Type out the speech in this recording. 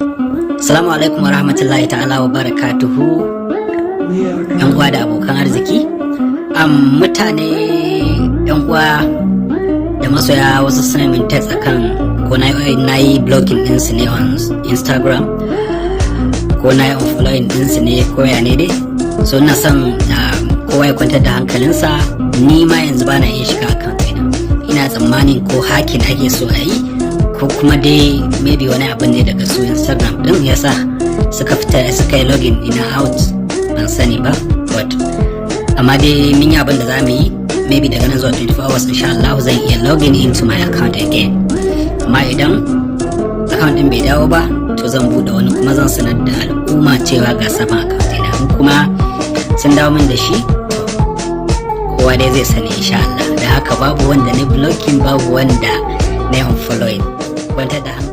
Assalamu alaikum wa rahmatullahi ta'ala wa barakatuhu, yan uwa da abokan arziki, mutane, yan uwa da masoya. Wasu suna min text akan ko na yi blocking ɗinsu ne on Instagram, ko na yi unfollowing ɗinsu ne, ko ya ne dai. So ina son kowa ya kwantar da hankalinsa. Ni ma yanzu bana iya shiga account ɗina. Ina tsammanin ko hacking ake so a yi, ko kuma dai maybe wani abin ne daga su Instagram din yasa suka fita, suka yi login ina out, ban sani ba. But amma dai mun yi abin da za mu yi. Maybe daga nan zuwa 24 hours, insha Allah, zan iya login into my account again. Amma idan account din bai dawo ba, to zan bude wani, kuma zan sanar da al'umma cewa ga sabon account ɗina. In kuma sun dawo min da shi, kowa dai zai sani, insha Allah. Da haka babu wanda na blocking, babu wanda na unfollowing. Kwantar da hankali.